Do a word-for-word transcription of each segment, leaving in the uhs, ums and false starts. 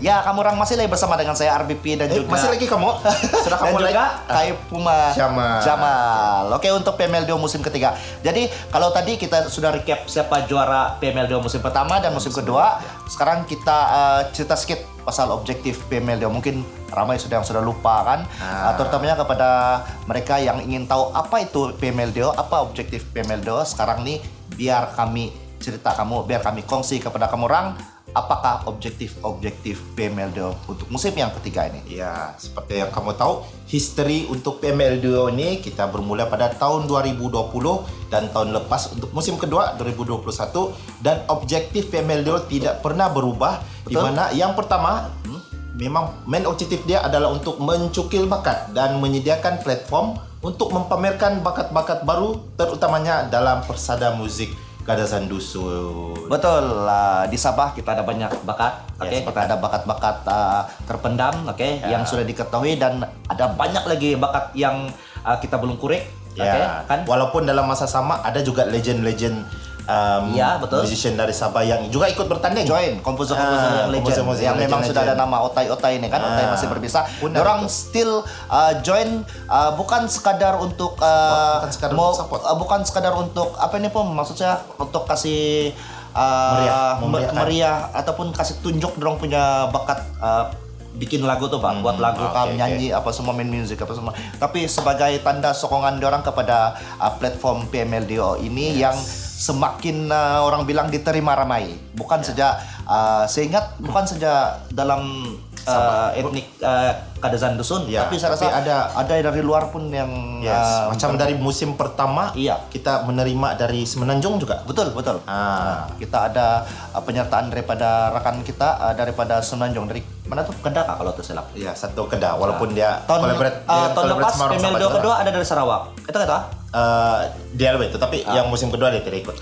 Ya, kamu orang masih lagi bersama dengan saya, R B P, dan Eh, juga masih lagi kamu? Sudah dan kamu juga like? Kai Puma Jamal. Jamal. Oke, untuk P M L D O musim ketiga. Jadi, kalau tadi kita sudah recap siapa juara P M L D O musim pertama dan musim kedua, sekarang kita uh, cerita sikit pasal objektif P M L D O. Mungkin ramai sudah yang sudah lupa kan. Ah. Uh, terutamanya kepada mereka yang ingin tahu apa itu P M L D O, apa objektif P M L D O sekarang ni, biar kami cerita kamu, biar kami kongsi kepada kamu orang apakah objektif-objektif P M L D O untuk musim yang ketiga ini. Ya, seperti yang kamu tahu, history untuk P M L D O ini kita bermula pada tahun dua ribu dua puluh dan tahun lepas untuk musim kedua dua ribu dua puluh satu, dan objektif P M L D O tidak pernah berubah, di Betul. Mana yang pertama, hmm, memang main objektif dia adalah untuk mencukil bakat dan menyediakan platform untuk mempamerkan bakat-bakat baru, terutamanya dalam persada muzik Kadazan Dusun. Betul, uh, di Sabah kita ada banyak bakat. Ya, Okey, sepakat. Kita ada bakat-bakat uh, terpendam, okey, Ya. Yang sudah diketahui, dan ada banyak lagi bakat yang uh, kita belum kurik. Ya, Okey, kan? Walaupun dalam masa sama ada juga legend-legend um, Ya, betul. musician dari Sabah yang juga ikut bertanding. Join komposer-komposer Ah, yang legend, komposer-komposer yang yang memang legend, sudah ada legend. Nama. Otai-Otai ni kan, Otai Ah, masih berbisa. benar Orang tu. Still uh, join uh, bukan sekadar untuk uh, Bukan sekadar mau untuk support. Uh, bukan sekadar untuk apa ni pun, maksud saya untuk kasih uh, Meriah, me- memeriahkan. Meriah ataupun kasih tunjuk orang punya bakat uh, bikin lagu tu, Bang, Hmm, buat lagu oke, kan, oke. Nyanyi apa semua, main music apa semua. Tapi sebagai tanda sokongan orang kepada uh, platform P M L D O ini yang semakin uh, orang bilang diterima ramai. Bukan saja uh, saya ingat bukan saja dalam uh, etnik uh, Kadazan Dusun, Ya, tapi saya tapi rasa ada- ada dari luar pun yang Yes, uh, macam dari musim pertama Iya. Kita menerima dari Semenanjung juga. Betul, betul. Ah. Kita ada uh, penyertaan daripada rakan kita uh, daripada Semenanjung, dari mana tu, Kedah kah, kalau tak silap. Ya, satu Kedah walaupun dia Tahun, collaborate uh, dia tahun collaborate lepas sama orang P M L D O Sabah juga. Kedua ada dari Sarawak. Itu kata? Uh, dia lebih tu tapi Ah. Yang musim kedua dia tidak ikut.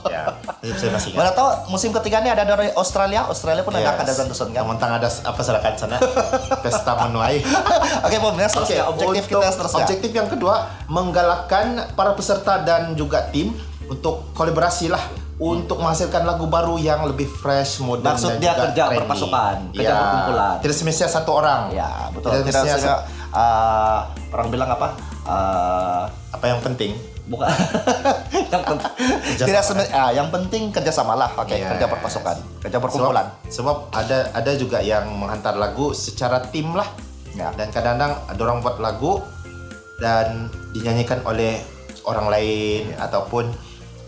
Ya, saya masih ingat. Mana tahu musim ketiga ni ada dari Australia. Australia pun ada Yes. Kadazan Dusun kan. Namun tang ada s- apa serahkan sana pesta menuai. Okey, Bom, ya, seterusnya. Okey, Objektif untuk kita seterusnya. Objektif yang kedua, menggalakkan para peserta dan juga tim untuk kolaborasi lah untuk menghasilkan lagu baru yang lebih fresh, modern Maksud dan dia juga kerja trendy. Berpasukan, kerja Ya, berkumpulan. Tidak semestinya satu orang. Ya, betul. Tidak Tidak semestinya sehingga uh, orang bilang apa? Uh, Apa yang penting? Bukan. Yang penting. Kerja Tidak sama. seme- ah, yang penting kerjasamalah. Okey, Yes. Kerja berpasukan, kerja berkumpulan. Sebab, sebab ada ada juga yang menghantar lagu secara tim lah. Ya. Dan kadang-kadang ada orang buat lagu dan dinyanyikan oleh orang lain ataupun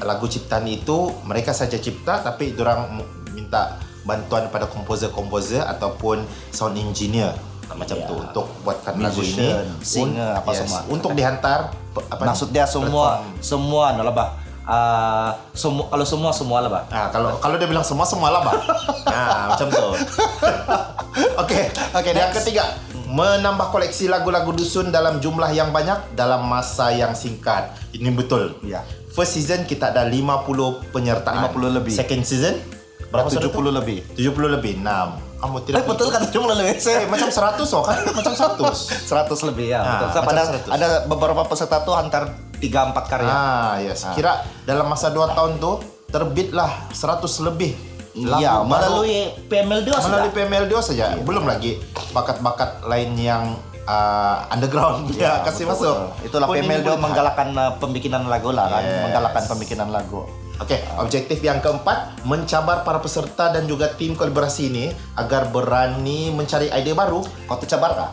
lagu ciptaan itu mereka saja cipta tapi orang minta bantuan pada komposer-komposer ataupun sound engineer macam Ya. tu untuk buatkan lagu ini Musician, singer, apa yes, semua. Untuk dihantar pe- apa ni? Maksud dia semua Platform. semua adalah bah. Uh, semua kalau semua semua lah bah. Ah, kalau kalau dia bilang semua, semua lah bah. Ah, macam tu. Okey. Okey, Yang next. Ketiga, menambah koleksi lagu-lagu dusun dalam jumlah yang banyak dalam masa yang singkat. Ini betul. Ya. First season kita ada lima puluh penyertaan. Lima puluh lebih. Second season berapa sudah Tujuh puluh tu? Lebih. Tujuh puluh lebih. Enam. Kamu tidak Eh, betul kan tujuh puluh lebih? Eh, macam seratus oh kan? Macam seratus. Seratus lebih ya. Ah, Betul. Sebab macam ada seratus. Ada beberapa peserta tu hantar tiga empat karya. Ah, yes. Kira dalam masa dua tahun tu terbitlah seratus lebih lagu Ya, baru melalui P M L D O melalui sudah. P M L D O saja. Belum lagi bakat-bakat lain yang uh, underground dia Ya, kasih betul, masuk. Betul. Itulah Pun P M L D O boleh menggalakkan uh, pembikinan lagu lah kan, Yes. Menggalakkan pembikinan lagu. Okey, objektif yang keempat, mencabar para peserta dan juga tim kolaborasi ini agar berani mencari idea baru Kau tercabar kah?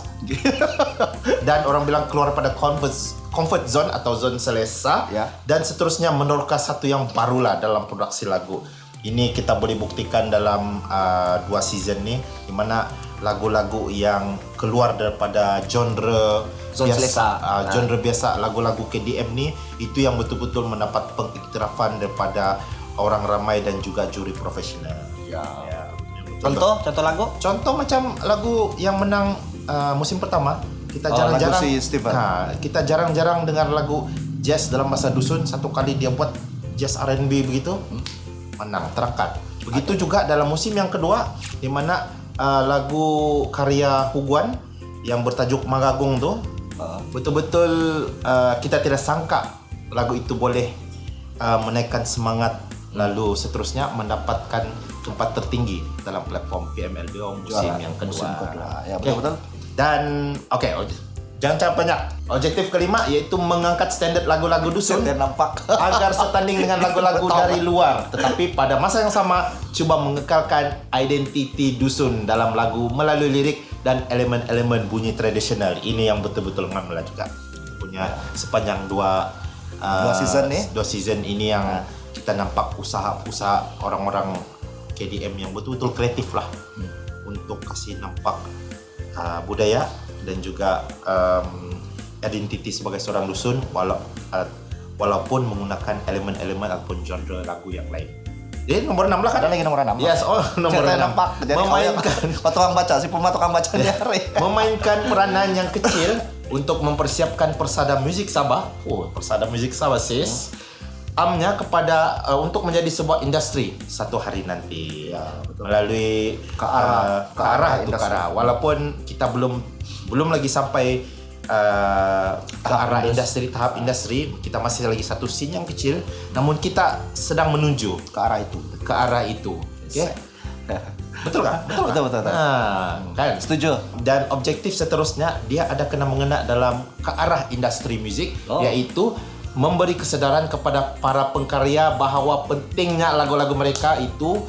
dan orang bilang keluar pada comfort, comfort zone atau zone selesa Ya. Dan seterusnya menorehkan satu yang barulah dalam produksi lagu. Ini kita boleh buktikan dalam uh, dua season ni di mana lagu-lagu yang keluar daripada genre Zone selesa. Uh, genre biasa lagu-lagu K D M ni itu yang betul-betul mendapat pengiktirafan daripada orang ramai dan juga juri profesional. Ya. Ya. Contoh, contoh lagu? Contoh macam lagu yang menang uh, musim pertama kita Oh, jarang-jarang lagu si Steven. Ha, kita jarang-jarang dengar lagu jazz dalam bahasa dusun. Satu kali dia buat jazz R and B begitu, menang terangkat. Begitu juga dalam musim yang kedua di mana uh, lagu karya Huguan yang bertajuk Magagung tu Ah. betul-betul uh, kita tidak sangka lagu itu boleh uh, menaikkan semangat lalu seterusnya mendapatkan tempat tertinggi dalam platform P M L D O musim Juara yang kedua. musim kedua. Ya, Okey. Betul-betul. Dan okey, oj- jangan cakap banyak. Objektif kelima iaitu mengangkat standard lagu-lagu dusun Dia nampak. agar setanding dengan lagu-lagu Betul. dari luar, tetapi pada masa yang sama cuba mengekalkan identiti dusun dalam lagu melalui lirik dan elemen-elemen bunyi tradisional. Ini yang betul-betul ngamlah juga. Punya sepanjang dua uh, Dua season ni? dua season ini yang kita nampak usaha-usaha orang-orang K D M yang betul-betul kreatif lah untuk kasih nampak uh, budaya dan juga um, identiti sebagai seorang dusun walau uh, walaupun menggunakan elemen-elemen ataupun genre lagu yang lain. Jadi nombor enam lah kan? Ada lagi nombor enam. Yes, oh nombor Cerita enam. Nampak. Jadi kalau yang Memainkan tukang baca, si pemain tukang baca dia hari. Memainkan peranan yang kecil untuk mempersiapkan Persada Muzik Sabah. Oh, Persada Muzik Sabah, sis. Amnya kepada uh, untuk menjadi sebuah industri satu hari nanti. Ya, betul. Melalui Ke arah- uh, ke ke arah arah tu, ke industri. arah. Walaupun kita belum belum lagi sampai uh, ke Tahap arah industri. industri, tahap industri, kita masih lagi satu scene yang kecil. Namun kita sedang menuju Ke arah itu. ke arah itu. Okey? Betul kan? Betul kan? Betul, betul, betul. Nah, kan? Setuju. Dan objektif seterusnya, dia ada kena mengena dalam ke arah industri muzik, Oh. iaitu memberi kesedaran kepada para pengkarya bahawa pentingnya lagu-lagu mereka itu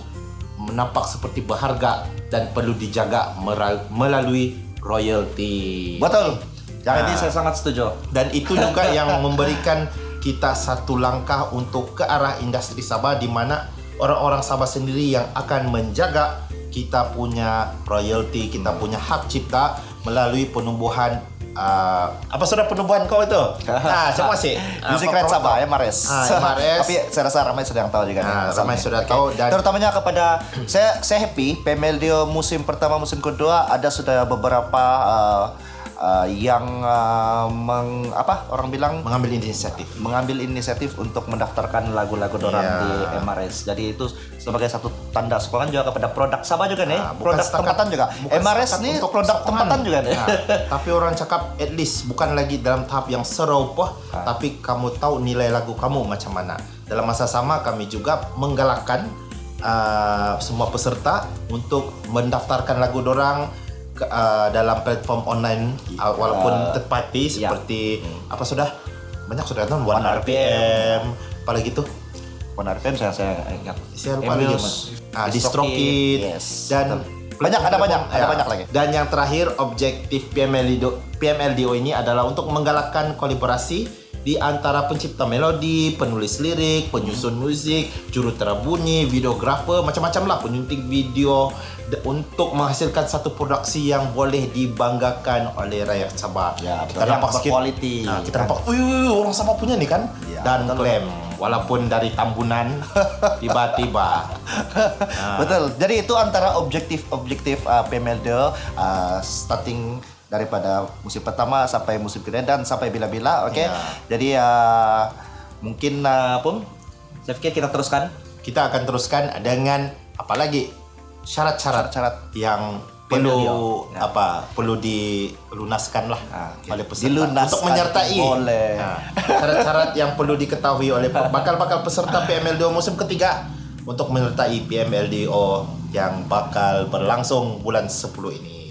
nampak seperti berharga dan perlu dijaga meral- melalui royalti. Betul. Yang ini Ah. Saya sangat setuju. Dan itu juga yang memberikan kita satu langkah untuk ke arah industri Sabah, di mana orang-orang Sabah sendiri yang akan menjaga kita punya royalti, kita punya hak cipta melalui penubuhan uh, apa sudah penubuhan kau itu? Ah, siapa sih? Ah, Music apa Right promotor? Sabah, M R S. Ah, M R S. Tapi saya rasa ramai sudah yang tahu juga nih. Ah, Pasal ramai ni. sudah Okey. tahu dan Terutamanya kepada saya, saya happy P M L D O musim pertama, musim kedua ada sudah beberapa uh, uh, yang uh, meng, apa orang bilang mengambil inisiatif. Mengambil inisiatif untuk mendaftarkan lagu-lagu dorang Ya. Di M R S. Jadi itu sebagai satu tanda sokongan juga kepada produk Sabah juga nih. Ah, bukan Produk setakat- tempatan juga. bukan M R S setakat nih untuk produk sokongan. Tempatan juga nih. Ah, tapi orang cakap at least bukan lagi dalam tahap yang serupa, Ah. tapi kamu tahu nilai lagu kamu macam mana. Dalam masa sama kami juga menggalakkan uh, semua peserta untuk mendaftarkan lagu dorang ke, uh, dalam platform online uh, walaupun Uh, third party ya. Seperti apa sudah banyak sudah kan One One R P M, apa lagi tu? One R P M saya saya ingat. Saya lupa lagi. Emulous, Ah, DistroKid, DistroKid yes. Dan Banyak, ada banyak, ada ya. banyak lagi. Dan yang terakhir, objektif P M L D O, P M L D O ini adalah untuk menggalakkan kolaborasi di antara pencipta melodi, penulis lirik, penyusun muzik, jurutera bunyi, videografer, macam-macam lah penyunting video de- untuk menghasilkan satu produksi yang boleh dibanggakan oleh rakyat Sabah. Ya, Kita yang nampak sikit, berkualiti, ah, kita kan? Nampak, "Wih, wih, wih, orang Sabah punya ni kan?" Ya, Dan betul. Klaim, walaupun dari Tambunan, tiba-tiba. Betul. Jadi itu antara objektif-objektif uh, P M L D O uh, starting daripada musim pertama sampai musim kedua dan sampai bila-bila, okey. Ya. Jadi uh, mungkin uh, Pung, saya fikir kita teruskan. Kita akan teruskan dengan apa lagi syarat-syarat Syarat-syarat yang P M L D O. perlu Ya. apa perlu dilunaskan lah Ah, okey. oleh peserta Dilunaskan untuk menyertai boleh. Ha, syarat-syarat yang perlu diketahui oleh pe- bakal-bakal peserta P M L D O musim ketiga untuk menyertai P M L D O yang bakal berlangsung bulan sepuluh ini.